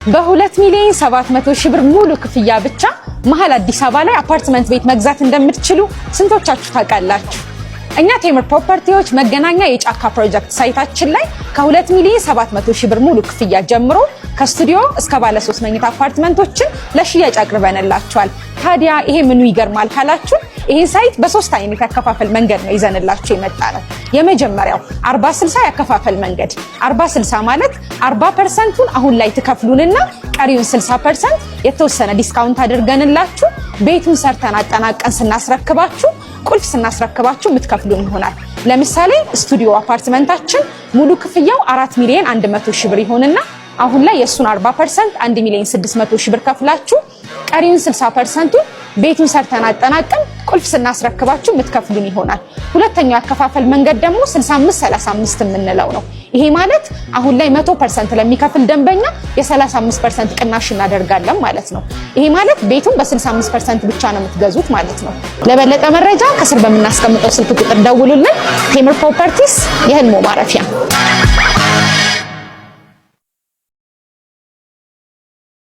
በ2 ሚሊዮን 700 ሺህ ብር ሙሉ ክፍያ ብቻ መሀል አዲስ አበባ ላይ አፓርትመንት ቤት መግዛት እንደምትችሉ ስንቶቻችሁ ታውቃላችሁ? እኛ ቴምር ፕሮፐርቲዎች መገናኛ የጫካ ፕሮጀክት site ኣችን ላይ ከ2 ሚሊዮን 700 ሺህ ብር ሙሉ ክፍያ ጀምሮ ከስቱዲዮ እስከ ባለ 3 መኝታ አፓርትመንቶችን ለሽያጭ አቅርበንላችኋል። ታዲያ ይሄ ምኑ ይገርማል ካላችሁ፣ ይህን site በሶስት አይነት ያከፋፈል መንገድ ነው ይዘንላችሁ የመጣነው። የመጀመሪያው 40/60 ያከፋፈል መንገድ። 40/60 ማለት 40%ቱን አሁን ላይ ትከፍሉንና ቀሪውን 60% የተወሰነ discount አድርገንላችሁ ቤቱን ሰርተን አጠናቀን ስናስረክባችሁ፣ ቁልፍ ስናስረክባችሁ የምትከፍሉን ይሆናል። ለምሳሌ ስቱዲዮ አፓርትመንታችን ሙሉ ክፍያው 4 ሚሊዮን 100 ሺህ ብር ይሆንና አሁን ላይ የእሱን 40% 1 ሚሊዮን 600 ሺህ ብር ከፍላችሁ ቀሪውን 60%ቱን ቤቱን ሰርተን አጠናቀን ቁልፍ ስናስረክባችሁ የምትከፍሉን ይሆናል። ሁለተኛው ያከፋፈል መንገድ ደግሞ 65 35 የምንለው ነው። ይሄ ማለት አሁን ላይ 100% ለሚከፍል ደንበኛ የ35% ቅናሽ እናደርጋለን ማለት ነው። ይሄ ማለት ቤቱን በ65% ብቻ ነው የምትገዙት ማለት ነው። ለበለጠ መረጃ ከስር በምናስቀምጠው ስልክ ቁጥር ደውሉልን። ቴምር ፕሮፐርቲስ፣ የህልሞ ማረፊያ።